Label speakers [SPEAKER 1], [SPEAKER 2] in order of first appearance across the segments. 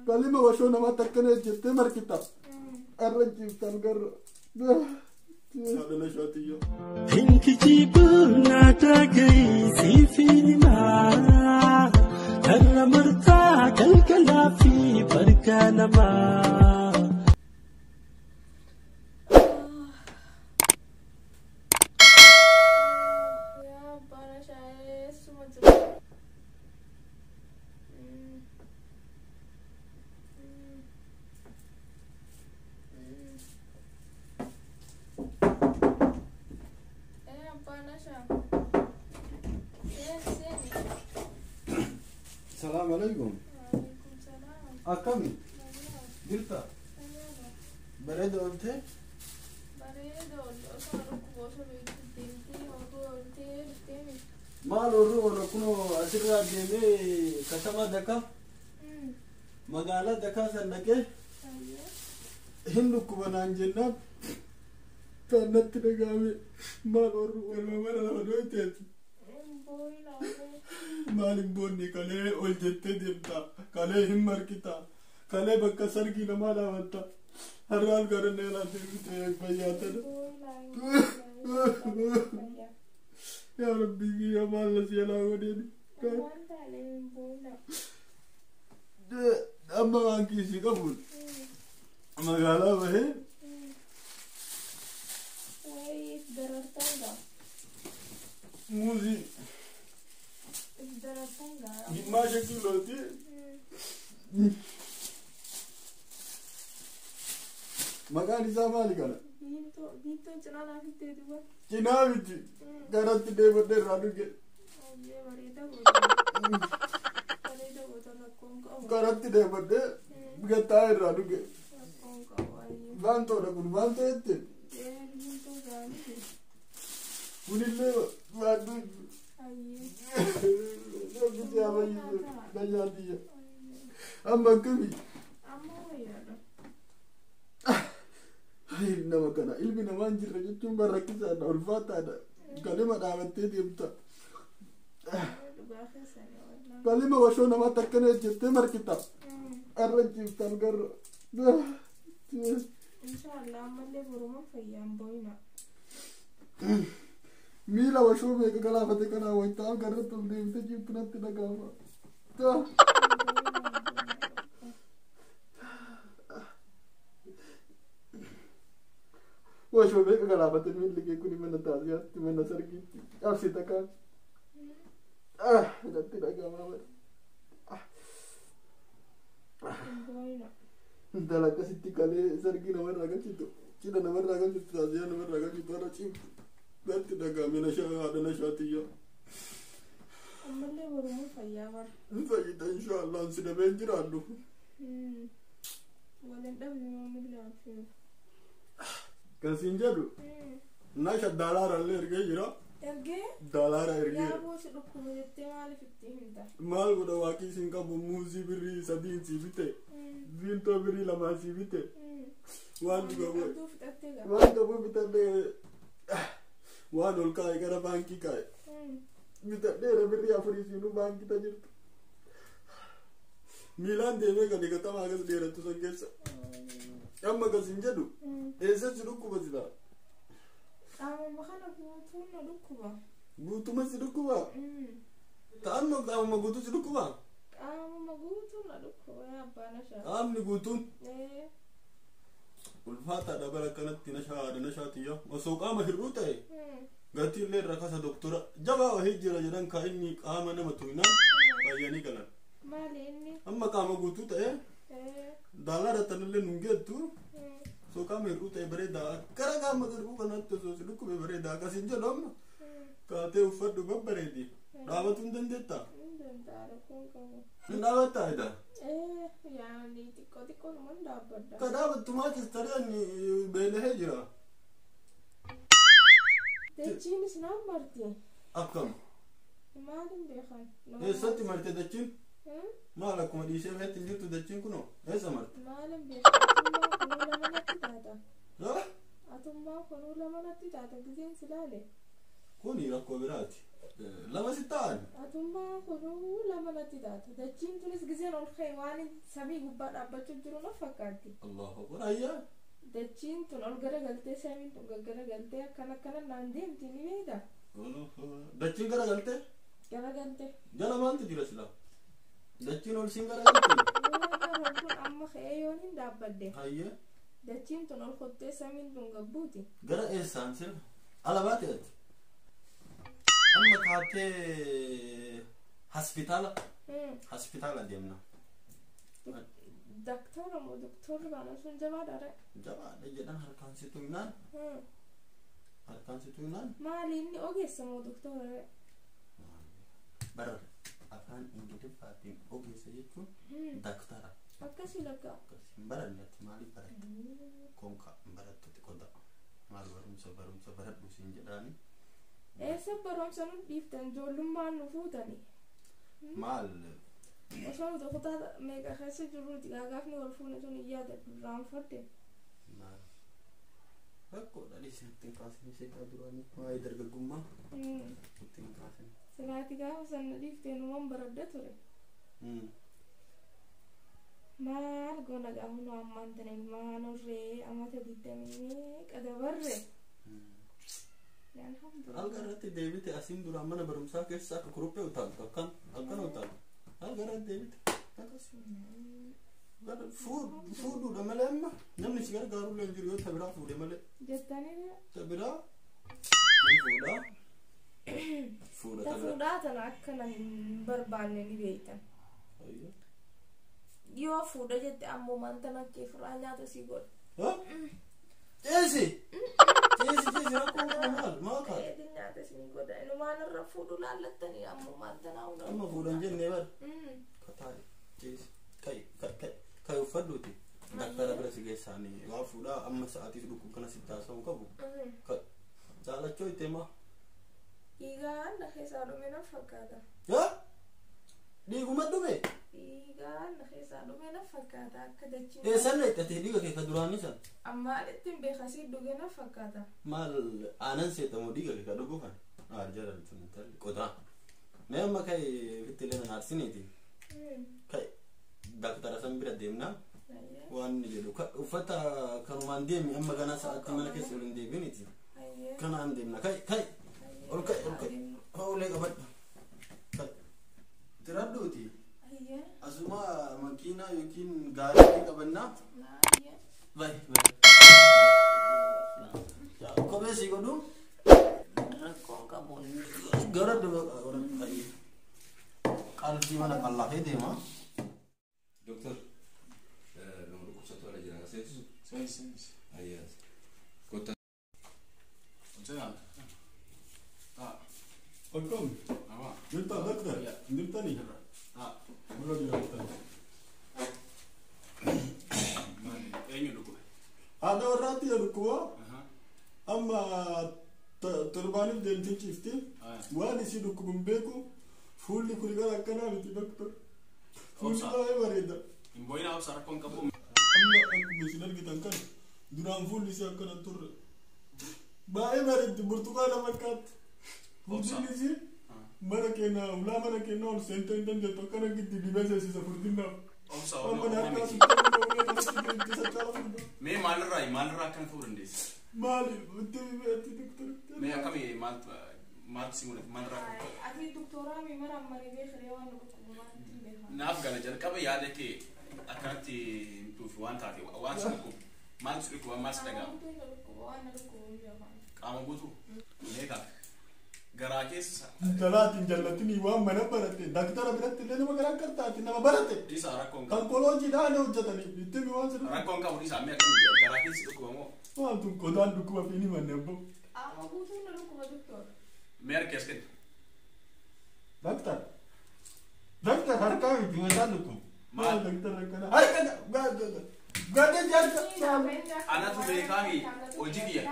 [SPEAKER 1] Kalima washoo namaatti akkana jettee markita. Arra ciiftan garra. Haadha nashaatiyyaa.
[SPEAKER 2] Hinkijibuun dhagahiisiif himaa karra martaa galgalaa fi bargaa namaa.
[SPEAKER 3] Yaa abbaa nashaa, eessuma jira? Ee, abbaa nashaa. Seeni, seeni.
[SPEAKER 1] Salaam alaikum.
[SPEAKER 3] Waalaikum salaam.
[SPEAKER 1] Akkami?
[SPEAKER 3] Nagaa.
[SPEAKER 1] Jirta?
[SPEAKER 3] Nagaadha.
[SPEAKER 1] Bareeda ooltee?
[SPEAKER 3] Bareeda oolte, osoo dhukkuba osoo beektu deemtee oduu ooltee dhuftee miti.
[SPEAKER 1] Maal warri oola kunoo asirraa deemee katama Dakaa, magaalaa Dakaa san dhaqee
[SPEAKER 3] Ayyee.
[SPEAKER 1] hin dhukkuba naan jennaan kan natti dhagahame. Maal warri oolma mana lafa dhoyteeti.
[SPEAKER 3] Booyina olee.
[SPEAKER 1] Maal hin boonne? Kalee ol jettee deemta, kalee hin markita, kalee bakka sargii namaa dhaabatta, har'aan gara neelaa deemte fayyaatana.
[SPEAKER 3] Booyina. Fayyaa.
[SPEAKER 1] Yaa Rabbii kiyya, maal na si'alaa godheeni?
[SPEAKER 3] Waan taane hin booyina.
[SPEAKER 1] Amma waan kiisii qabuun magaalaa bahee.
[SPEAKER 3] Wayii, if darartan gaa.
[SPEAKER 1] Muuzii
[SPEAKER 3] If darartan gaa.
[SPEAKER 1] gimmaasha kiilooti. Maqaan isaa maali kana?
[SPEAKER 3] Biintoo, biintoon cinaa naaf ittee duba.
[SPEAKER 1] Cinaa miti, garatti deebadhee irraa dhuge.
[SPEAKER 3] Ayyee, bareeda goota. Bareeda goota, rakkoon qabu.
[SPEAKER 1] Garatti deebadhee gattaa irraa dhuge.
[SPEAKER 3] Rakkoon qabu, ayyee.
[SPEAKER 1] Baantoodha kun, baantoo jette.
[SPEAKER 3] Ee, biintoo gaanii.
[SPEAKER 1] Kunillee baantuu.
[SPEAKER 3] Ayyee.
[SPEAKER 1] Rabbi si haa fayyisu, fayyaa biyya. Amma akkamii?
[SPEAKER 3] Amma wayyaadha.
[SPEAKER 1] Ay, nama kana ilmi namaa hin jirre jechuun barrakkisaadha, ulfaataadha. Kalima dhaabattee deemta.
[SPEAKER 3] Dhugaa keessanii wallaan.
[SPEAKER 1] Kalima washoo namaatti akkana jettee markita. Arra ciiftan garra.
[SPEAKER 3] Inshaallah, ammallee boruma fayyaan, booyina.
[SPEAKER 1] Miila washoo meeqa galaafate kanaa wayitaaf garratti ol deemtee ciiftu natti dhagahama. Washoo meeqa galaafate miilli kee kuni mana taasisaatti, mana sargiitti cabsita kaan. Natti dhagahama bara.
[SPEAKER 3] Booyina.
[SPEAKER 1] Intala akkasitti kalee sargii namarraa galchitu, cidha namarraa galchitu, taasisaa namarraa galchitu warra ciiftu. Natti dhagahame, nashaa haadha nashaatiyyaa.
[SPEAKER 3] Ammallee boruma fayyaa bara.
[SPEAKER 1] Hin fayyida inshaallah, si dhabee hin jiraadhu.
[SPEAKER 3] Waliin dhabni maamillee abshiru.
[SPEAKER 1] Kan siin jedhu nasha daalaara illee ergee jira.
[SPEAKER 3] Ergee?
[SPEAKER 1] Daalaara ergee.
[SPEAKER 3] Yaa buusi, dhukkuba jettee maaliif itti himta?
[SPEAKER 1] Maal godha, waaqii siin qabu, muuzii birrii 3n sii bite. Biintoo birrii 2n sii bite. Waan dhugamu.
[SPEAKER 3] Qabduu fixattee gaa.
[SPEAKER 1] Waan qabu bitadhee, waan ol kaa'e gara baankii kaa'e. Bitadheera birrii 4 siinuu baankii ta jirtu. Miilaan deemee gadi katamaa akkas dheerattu san keessa. Amma kas hin jedhu eessatti dhukkuba sila?
[SPEAKER 3] Qaamuma kana guutuun na dhukkuba.
[SPEAKER 1] Guutuma si dhukkuba? Ta'an qaamuma guutuu si dhukkuba?
[SPEAKER 3] Qaamuma guutuun na dhukkuba, yaa abbaa nashaa.
[SPEAKER 1] Qaamni guutuun
[SPEAKER 3] Ee.
[SPEAKER 1] ulfaataadha bara akkanatti, nashaa haadha nashaatiyya. Osoo qaama hir'uu ta'e gatii illee irra kasa, doktora jabaa wahii jira jedhan, ka inni qaama nama tuqnaan fayyanii galan.
[SPEAKER 3] Maali inni?
[SPEAKER 1] Amma qaama guutuu ta'e
[SPEAKER 3] Ee.
[SPEAKER 1] daalaara tanallee nun geettu. Osoo qaama hir'uu ta'e bareedaa, gara qaama hir'uu kanatti osoo si dhukkube bareedaa. Akkasiin jedhu amma kaatee uffadhu, babbareedi. Dhaabatuu hin dandeettaa?
[SPEAKER 3] Hin danda'a, rakkoon qabu.
[SPEAKER 1] Hin dhaabattaa ida?
[SPEAKER 3] Ee, yaani xiqqoo xiqqoo dhaabbadha.
[SPEAKER 1] Ka dhaabattu maachis tareen beelahee jira.
[SPEAKER 3] Dachiinis naan marti.
[SPEAKER 1] Akkam?
[SPEAKER 3] Maaliin beekan?
[SPEAKER 1] Eessatti marte dachiin? Maal, akkuma dhiisee feetti hin jirtu dachiin kunoo eessa marte?
[SPEAKER 3] Maaliin beekan? Atummaa kunuu lama natti taata.
[SPEAKER 1] Ah?
[SPEAKER 3] Atummaa kunuu lama natti taata gizeen si laale.
[SPEAKER 1] Kuni rakkoo biraati. Lama si ta'an.
[SPEAKER 3] Atummaa kunuu lama natti taata. Dachiin tunis gizeen ol ka'e waan samii gubbaa dhaabbachuu jiru na fakkaatti.
[SPEAKER 1] Allahu akbar ayyaa.
[SPEAKER 3] Dachiin tun ol garagaltee samiin tun gaggaragaltee akkana akkana naan deemti ni beekta.
[SPEAKER 1] Dachiin garagaltee?
[SPEAKER 3] Garagaltee.
[SPEAKER 1] Jala maaltu jira silaa? Dachiin ol siin garagaltee?
[SPEAKER 3] Kun amma ka'ee yoon hin dhaabbadde.
[SPEAKER 1] Hayyee.
[SPEAKER 3] Dachiin tun ol kottee samiin tun gabbuuti.
[SPEAKER 1] Gara eessaan sila? Ala baate ati? Amma kaatee hospitaala? Hospitaala deemna.
[SPEAKER 3] Daktaara moo doktorri baana sun jabaadha re?
[SPEAKER 1] Jabaadha jedhan harkaan si tuqnaan. Harkaan si tuqnaan.
[SPEAKER 3] Maali inni ogeessa moo doktora re?
[SPEAKER 1] Bara afaan Ingiliffaatiin ogeessa jechuun daktara.
[SPEAKER 3] Akkasii lakka.
[SPEAKER 1] Akkasii hin baranne ati maaliif baratte? Konka hin barattu xiqqoodha. Maal barumsa barumsa baradhu siin jedhaani.
[SPEAKER 3] Eessa barumsa nu dhiiftan ijoollummaan nu fuutani.
[SPEAKER 1] Maal?
[SPEAKER 3] Osoo nuti kutaa meeqa keessa jirruuti gaafni wal fuune sun hin yaadadhu irraanfadhe.
[SPEAKER 1] Maal? Rakkoodha dhiisi nutti hin kaasini seeqaa duraanii waa'ee dargaggummaa nutti hin kaasini.
[SPEAKER 3] Silaati gaafa sana dhiiftee numan baradha ture. Maal goona gaafa nu ammaan tana ilmaan horree amata digdamii meeqa dabarre.
[SPEAKER 1] Alga irratti deebite asiin duraan mana barumsaa keessa akka kuruphee utaaltu akkan akkana utaaltu. Alga irratti deebite akkas. Fuudhuudha malee amma namni si gargaarullee hin jiru yoo ta biraa fuudhe malee.
[SPEAKER 3] Jettanii
[SPEAKER 1] Ta biraa ni fuudha. Fuudha
[SPEAKER 3] ta
[SPEAKER 1] ta biraa.
[SPEAKER 3] fuudhaa tana akkana hin barbaanne ni beektan. Yoo fuudha jette ammoo maanta kee furaa nyaata sii godha.
[SPEAKER 1] Ceesi! Ceesi ceesi rakkoon qabu maal maal kaata?
[SPEAKER 3] Eetiin nyaata sii godha. Inumaan irra fuudhu laallattanii ammoo maanta naa hunda.
[SPEAKER 1] Amma fuudhan jennee bar. Kataa'e ceesi kai kai kai kai uffadhuuti. Daktara bira si geessaanii waa fuudhaa amma sa'aatii dhukkub kana sitti haasa'uu qabu. Jaalachoo itti himaa.
[SPEAKER 3] Dhiigaan na keessaa dhume na fakkaata.
[SPEAKER 1] Yaa! Dhiiguma dhume?
[SPEAKER 3] Dhiigaan na keessaa dhume na fakkaata akka dachiin.
[SPEAKER 1] Eessan leexxatee dhiiga kee ka duraanii san?
[SPEAKER 3] Ammaalitti hin beekasii dhuge na fakkaata.
[SPEAKER 1] Maal aanan seetamoo dhiiga kee ka dhugu kan? Maal jedhan sun intalli qodaa. Mee amma kai fittilee nan aarsiniiti. Kai daktara san bira deemnaa. Waan inni jedhu uffata kanumaan deemi amma ganaa sa'aatii mana keessa ol hin deebiniiti. Kanaan deemna kai kai ol kai ol kai ulee qabadhu. Kai tiradhuuti. Asuma makiinaa yookiin gaarii qabannaa. Bai bai. Kophee sii godhu.
[SPEAKER 3] Rakkoon qabu.
[SPEAKER 1] Gara duba godhu. Qalbii mana qallafee deema.
[SPEAKER 4] Doktor, nama dhukkubsatu ala jira. Seensisu?
[SPEAKER 5] Seensi.
[SPEAKER 4] Ayyaa. Kottaa.
[SPEAKER 5] Hojjetaan. Taa.
[SPEAKER 1] Akkam?
[SPEAKER 5] Namaa.
[SPEAKER 1] Jirtaa daktar? Jirtanii?
[SPEAKER 5] Taa.
[SPEAKER 1] Warra jiraatan.
[SPEAKER 5] Maali? Eenyu dhukkube?
[SPEAKER 1] Haadha warraatti ya dhukkuba. Amma torbaaniif deemtee ciifte. Waan isii dhukkubu hin beeku. Fuulli kun gara akkanaa miti doktor. Fuulli baay'ee bareeda.
[SPEAKER 5] Hin boo'inaa obsa rakkoon qabu.
[SPEAKER 1] Amma akkuma isin argitan kana duraan fuulli isii akkana turre. Baay'ee bareeddi burtukaana fakkaatti. Furdinni isii mana keenya ulaa mana keenya ol seentee hin dandeettu akkana giddi dibee seensisa furdinnaaf.
[SPEAKER 5] Obsa
[SPEAKER 1] Amma
[SPEAKER 5] obsa
[SPEAKER 1] naannoo
[SPEAKER 5] miti.
[SPEAKER 1] asitti ulee kanatti deemtee sachaala furdaa.
[SPEAKER 5] Mee maalirraa akkana ta'uu dandeessi?
[SPEAKER 1] Maali itti itti doktor.
[SPEAKER 5] Mee akkamii maaltu maaltu si mul'ata maalirraa akkana ta'u?
[SPEAKER 3] Ati doktoraa mi mara ammaree beekaree waan dhukkubu maalitti hin beekan.
[SPEAKER 5] Naaf gala jalqaba yaada kee akkanatti himtuuf waan taate waan si dhukkubu maaltu si dhukkuba maal si dhaga'ama?
[SPEAKER 3] Qaama guutuu na dhukkuba waan na dhukkubu hin beekan.
[SPEAKER 5] Qaama guutuu? Mee kaa garaa keessa
[SPEAKER 1] Jalaatiin jallatinii waan mana barate daktara biratti illee nama garaa kartaati nama barate.
[SPEAKER 5] dhiisaa rakkoon qabu.
[SPEAKER 1] Kan koloojiidhaan hojjetanii itti mi waan sirrii.
[SPEAKER 5] Rakkoon qabu dhiisaa mee akkamii garaa keessi dhukkuba moo?
[SPEAKER 1] Waan tun qodaan dhukkuba fi ni manne abbo.
[SPEAKER 3] Qaama guutuu na dhukkuba doktor.
[SPEAKER 5] Mee harka as kenni.
[SPEAKER 1] Daktar. Daktar harkaa miti mataan dhukkuba. Maal daktar akkana harka gadee jaarsa.
[SPEAKER 5] Anatu beekaami hojii kiyya.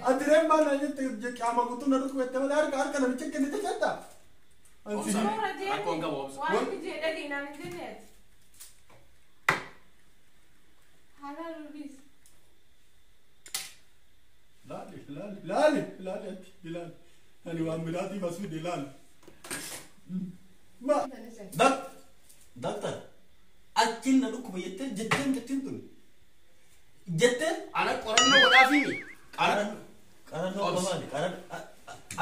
[SPEAKER 1] Ati reen maal naan jette qaama guutuu na dhukkuba jette malee harka harka namicha kennite jetta.
[SPEAKER 5] Obsa rakkoon qabu obsa.
[SPEAKER 3] Waan inni jedhe dhageenyaan hin jenneeti. Haala lubis.
[SPEAKER 1] Laali laali laali laali ati ilaali. Ani waan biraatiif as fide laal. Ma Daktar achiin na dhukkuba jettee jetteen jettiin tun jetteen
[SPEAKER 5] Ana qorannoo godhaafiimi. Ana
[SPEAKER 1] qarannoo maali qaran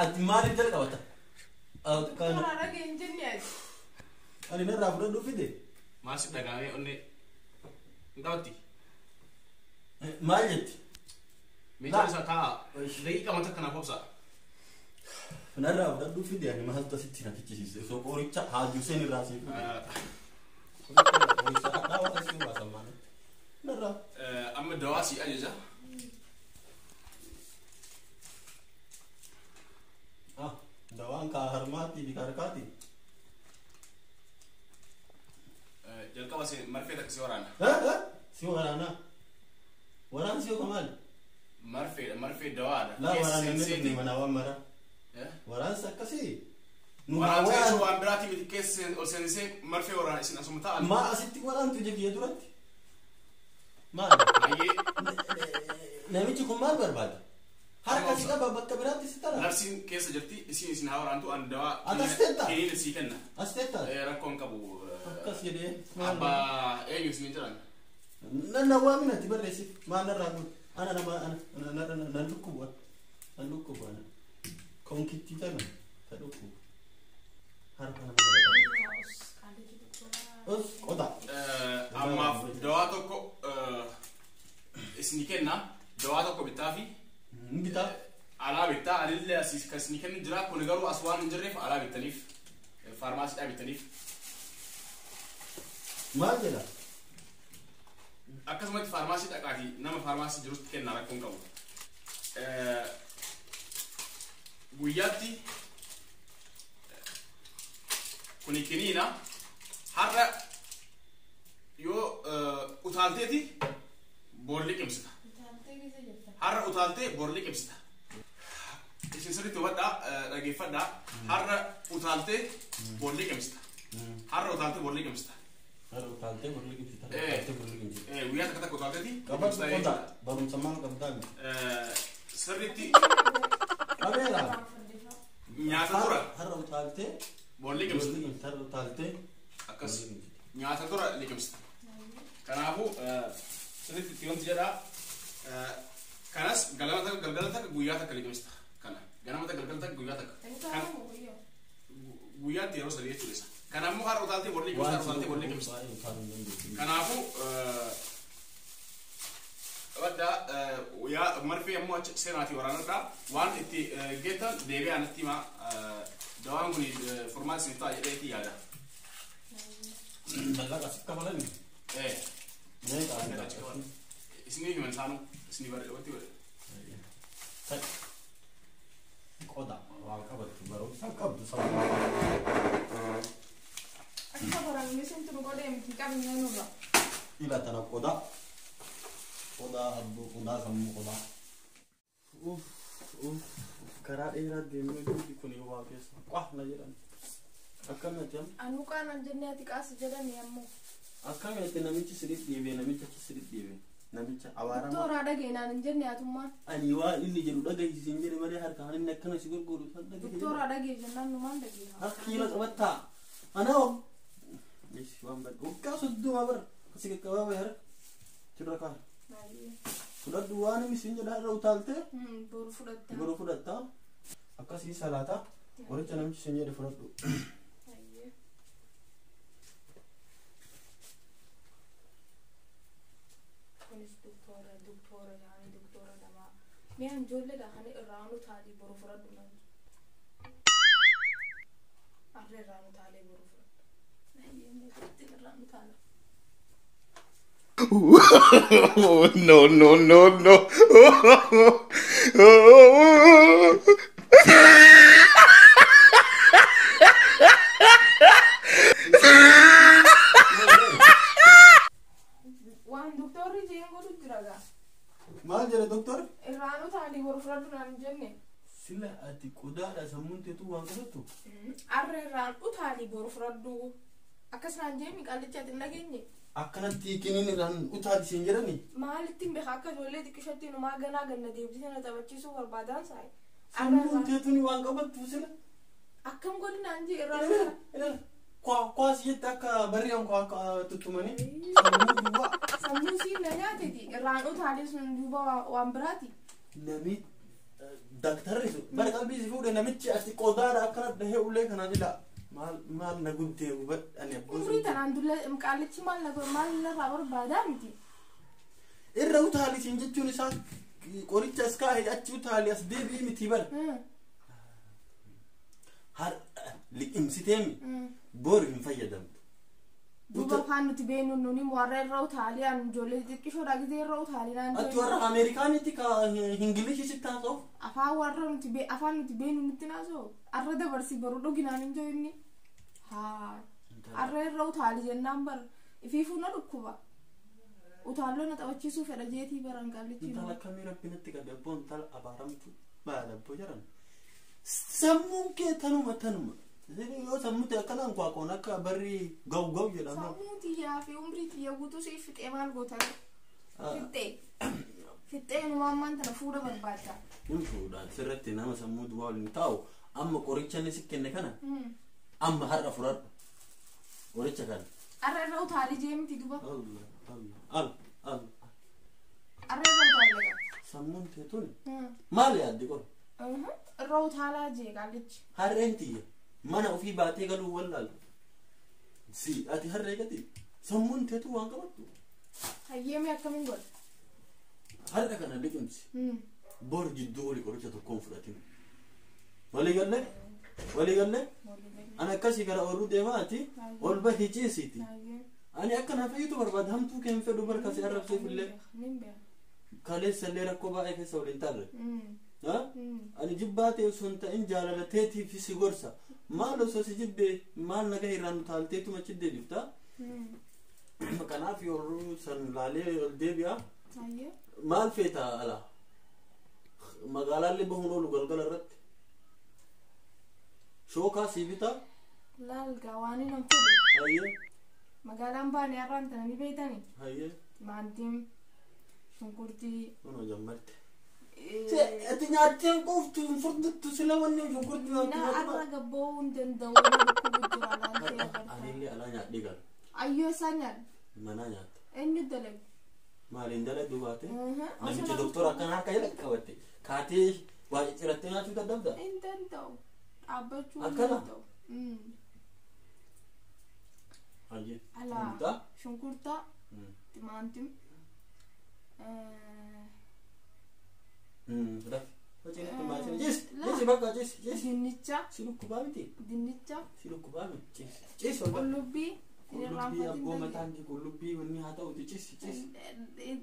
[SPEAKER 1] ati maaliif jala qabata? Kana
[SPEAKER 3] Doktora dhagee hin jenne ati.
[SPEAKER 1] ani narraa fudhadhuu fide
[SPEAKER 5] maal si dhagaamee onnee hin qabatti.
[SPEAKER 1] Maal jetti?
[SPEAKER 5] Meeshaan isaa taa'a. Daqiiqa mata kanaaf obsa.
[SPEAKER 1] Narraa fudhadhuu fide ani maaltu asitti na fichisiise osoo qoricha haajuu seen irraa sii fuudhe. Qoricha hadhaa waan asii baasan maalitti? Narraa.
[SPEAKER 5] Amma dawaa si ajaja.
[SPEAKER 1] Ah, dawaan kaa harmaatii fi harkaati.
[SPEAKER 5] Jalqaba si marfee takka si waraana.
[SPEAKER 1] Si waraanaa. Waraan si yookaan maali?
[SPEAKER 5] Marfeedha marfee dawaadha.
[SPEAKER 1] Laa waraan inni dhufne mana waan mara. Waraansa akkasii. Nu
[SPEAKER 5] Waraansa
[SPEAKER 1] haa
[SPEAKER 5] jechuun waan biraatii miti keessa ol seensisee marfee waraana isin asuma taa'an.
[SPEAKER 1] Maa asitti waraantu ija kiyya duratti? Maali?
[SPEAKER 5] Ayyee
[SPEAKER 1] Namichi kun maal barbaada? Harka si qaba bakka biraatti si tara.
[SPEAKER 5] Narsiin keessa jirti isin isin haa waraantu an dawaa
[SPEAKER 1] Ati as teettaa?
[SPEAKER 5] kiniina sii kenna.
[SPEAKER 1] As teettaa?
[SPEAKER 5] Rakkoo hin qabu.
[SPEAKER 1] Akkas jedhee.
[SPEAKER 5] Abbaa eenyu isin jedhan?
[SPEAKER 1] Nan waamina ati barreessif. Maal narraa kun? Ana nama ana nan dhukkubu ana. Nan dhukkubu ana. Konkittii tana ta dhukkubu. Harka nama jala qaba. Us qota.
[SPEAKER 5] Ammaaf dawaa tokko isinii kenna. Dawaa tokko bittaa fi
[SPEAKER 1] Bitaa.
[SPEAKER 5] alaa bittaa anillee asii kan isinii kennu jira kun garuu as waan hin jirreef alaa bittaniif faarmaasiidhaa bittaniif.
[SPEAKER 1] Maal jedha?
[SPEAKER 5] Akkasumatti faarmaasii dhaqaatii nama faarmaasii jirutti kennaa rakkoon qabu. Guyyaatti kuni kiniina har'a yoo utaalteeti bor liqimsita. Har'a utaaltee bor liqimsita. Isin sirriitti hubadhaa dhageeffadhaa har'a utaaltee bor liqimsita. Har'a utaaltee bor liqimsita.
[SPEAKER 1] Har'a utaaltee bor liqimsita. Utaaltee bor liqimsita.
[SPEAKER 5] Guyyaa takka takka utaalteeti.
[SPEAKER 1] Qabadhu qota. Barumsa maal qabdaa miti?
[SPEAKER 5] Sirriitti
[SPEAKER 1] Qabeera.
[SPEAKER 5] nyaata dura
[SPEAKER 1] Har'a utaaltee
[SPEAKER 5] bor
[SPEAKER 1] bor
[SPEAKER 5] liqimsita.
[SPEAKER 1] liqimsita. Har'a utaaltee
[SPEAKER 5] Akkas nyaata dura liqimsita. Kanaafuu sirriitti itti wanti jedhaa kanas galama takka galgala takka guyyaa takka liqimsita. Kana ganama takka galgala takka guyyaa takka. Guyyaatti yeroo sadii jechuudha isa. Kana immoo har'a utaaltee bor liqimsita har'a utaaltee bor liqimsita.
[SPEAKER 1] Baay'ee utaaluu hin dandeessu.
[SPEAKER 5] Kanaafuu baddaa yaa marfee ammoo achi seenaatii waraanadhaa waan itti geettan deebi'aa natti himaa dawaan kun furmaata isiniif ta'a jedheetii yaada.
[SPEAKER 1] Mallaqa si kafalani? Meeqa ani?
[SPEAKER 5] Isinii himan isaanuu isinii barre watti godhe.
[SPEAKER 1] Qoda waan qabattu barumsa qabdu sammuu.
[SPEAKER 3] Akka baranni isin turu godhee miti qabne nurra.
[SPEAKER 1] Ila tana qoda. Qodaa abboo qodaa sammuu qodaa. Uff uff karaa dheeraa deemnee hundi kun waa keessa qah na jedhan. Akkamitti amma?
[SPEAKER 3] Anuu qaanaan jennee ati qaasi jedhani ammoo.
[SPEAKER 1] Akkamitti namichi sirriitti dhiibee namicha achi sirriitti dhiibee namicha abaaramaa.
[SPEAKER 3] Doktora dhageenaan hin jenne atummaan.
[SPEAKER 1] Ani waan inni jedhu dhagahiisiin jedhe malee harkaan inni akkana si gurguru san dhagahi.
[SPEAKER 3] Doktora dhagee jennaan numaan dhagee.
[SPEAKER 1] Harka kiila qabattaa. Anaa Ish waan bad waggaa 30 bara si qaqqabaa bahe harka sirra kaa'e. Fudhadhu waan inni siin jedha irra utaaltee
[SPEAKER 3] Boru fudhatta.
[SPEAKER 1] boru fudhattaa akkasii salaataa qoricha namichi siin jedhe fudhadhu.
[SPEAKER 3] Kunis doktora doktora yaani doktora namaa. Mi'a ijoolleedha kan irraan utaalii boru fudhadhu naan. Arra irraan utaalee boru fudhadhu. Irraan utaala.
[SPEAKER 6] No, no, no, no.
[SPEAKER 3] Waan doktorri jeen godhu jira gaa.
[SPEAKER 1] Maal jedhe doktorri?
[SPEAKER 3] Irraan utaalii boru fudhadhu naan hin jenne.
[SPEAKER 1] Sila ati qodaadha sammuun teetu waan qabattu.
[SPEAKER 3] Arra irraan utaalii boru fudhadhu. Akkas naan jeemi qaallicha ati hin dhageenye.
[SPEAKER 1] Akkanatti kiniin irraan utaali siin jedhani.
[SPEAKER 3] Maalittiin beeka akka ijoollee xiqqishatti numaa ganaa ganna deebisee na taphachiisuu barbaadan saayi.
[SPEAKER 1] Sammuun teetuni waan qabattu sila.
[SPEAKER 3] Akkam godinaan jee irraa utaalii.
[SPEAKER 1] Kwaas jette akka barri'an kwa akka tuttumanii. Sammuu duwwaa.
[SPEAKER 3] Sammuu siin na nyaateeti. Irraan utaalee sun duuba waan biraati.
[SPEAKER 1] Nami daktarri sun bara qalbii si fuudhe namichi asi qodaadha akkana dhahee ulee kanaan ila maal maal na gubdee hubadhu ani abboo
[SPEAKER 3] Umrii tanaan dulla qaalichi maal na maal narraa barbaadaa miti.
[SPEAKER 1] Irra utaali siin jechuun isaa qoricha as kaa'e achi utaali as deebi'i miti bara. Har liqimsiteemi boru hin fayyadamtu.
[SPEAKER 3] Duuba afaan nuti beeknu nuni warra irra utaalee an ijoollee xixiqqishoodha gisee irra utaalee naan
[SPEAKER 1] Ati warra Ameerikaanitti ka Ingilishi sitti haasa'u.
[SPEAKER 3] Afaan warra nuti afaan nuti beeknu nutti naasoo arra dabarsi baruu dhuginaan hin jiru inni. Haa arra irra utaali jennaan bara ifiifuu na dhukkuba. Utaalloo na taphachiisuu fedha jeetii baran qallichi.
[SPEAKER 1] Intala akkamii rabbi natti qabe abboo intala abaaramtu maal abboo jedhan. Sammuun kee tanuma tanuma. Yoo sammuu ta'e akkanaan kwaaqoon akka barri gaw gaw jedhama.
[SPEAKER 3] Sammuu tiyyaa fi umrii tiyya guutuu siif fixee maal goota? Fixee. Fixee numaan ammaan tana fuudha barbaadda.
[SPEAKER 1] Hin fuudhaan sirratti nama sammuu duwwaa waliin taa'u amma qoricha inni si kenne kana amma har'a fudhadhu. Qoricha kana.
[SPEAKER 3] Arra irra utaalii jee miti duba.
[SPEAKER 1] Allah Allah Allah Allah.
[SPEAKER 3] Arra irra utaallee.
[SPEAKER 1] Sammuun tee tuni maal yaaddi qora?
[SPEAKER 3] Irra utaalaa jee qaallichi.
[SPEAKER 1] Harreen tiyya mana ofii baatee galuu wallaalu. Si ati harree gati sammuun teetu waan qabattu.
[SPEAKER 3] Hayyeemee akkamiin godha?
[SPEAKER 1] Har'a kana liqimsi. Bor jidduu walii qoricha tokkoon fudhatin. Walii gallee? Walii gallee? Ani akkasii gara ooluu deemaa ati ol bahii ciisiiti. Ani akka na fayyitu barbaada hamtuu kee hin fedhu barka si arrabseef illee. Kaleessa illee rakkoo baay'ee keessa waliin tarre. Ani jibbaa ta'e osoo hin ta'in jaalala teetiif si gorsa. Maal osoo si jibbee maal naga irraan utaalteetuma achi deebifta. Kanaaf yeroo san laalee ol deebi'a. Maal feeta ala? Magaalaallee bahuun oolu galgala irratti. Shookaa sii bitaa.
[SPEAKER 3] Laal gaa waan hin fedhu.
[SPEAKER 1] Hayyee.
[SPEAKER 3] Magaalaan baane har'aan tana ni beektani.
[SPEAKER 1] Hayyee.
[SPEAKER 3] Timaantiin, shunkurtii.
[SPEAKER 1] Kunoo jammarte. Ati nyaattee hin quuftu hin furdattu sila wanni shunkurtii
[SPEAKER 3] Na arra gabboo hin danda'u dhukkubu jira laaltee agarta.
[SPEAKER 1] Anillee alaa nyaadhee gala.
[SPEAKER 3] Ayyoo isaan nyaadha.
[SPEAKER 1] Manaa nyaatta.
[SPEAKER 3] Eenyu dalagu?
[SPEAKER 1] Maaliin dalagdu baate? Namicha doktora akkana harka jala qabatte. Kaatee waa ciccirattee nyaachuu dadhabda?
[SPEAKER 3] Hin danda'u. Dhaabbachuu hin
[SPEAKER 1] Akkana?
[SPEAKER 3] danda'u.
[SPEAKER 1] Hayyee.
[SPEAKER 3] Alaa
[SPEAKER 1] Shunkurtaa?
[SPEAKER 3] shunkurtaa, timaantim,
[SPEAKER 1] Rafi. Hojii Ciisi. Ciisi bakka ciisi. Ciisi.
[SPEAKER 3] Dinnicha,
[SPEAKER 1] Si dhukkubaa miti.
[SPEAKER 3] dinnicha,
[SPEAKER 1] Si dhukkubaa miti. Ciisi. Ciisi ol bahi.
[SPEAKER 3] qullubbii,
[SPEAKER 1] Qullubbii abboo mataan kee qullubbii wanni haa ta'uti ciisi ciisi.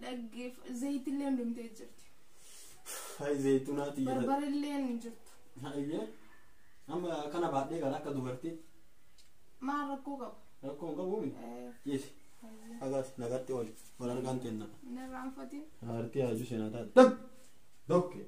[SPEAKER 3] Dhaggeef zayitillee hundumtee jirti.
[SPEAKER 1] Hayi zayituunaa xiyyeeffate.
[SPEAKER 3] Barbarillee hin jirtu.
[SPEAKER 1] Hayyee. Amma kana baadhee gala akka dubartii.
[SPEAKER 3] Maal rakkoo qaba?
[SPEAKER 1] Rakkoo hin qabu miti. Ciisi. Hagaas nagatti ooli. Wal argaan tenna.
[SPEAKER 3] Hin irraanfatin.
[SPEAKER 1] Aartii haajuu seenaa taate. Dab! Dokke.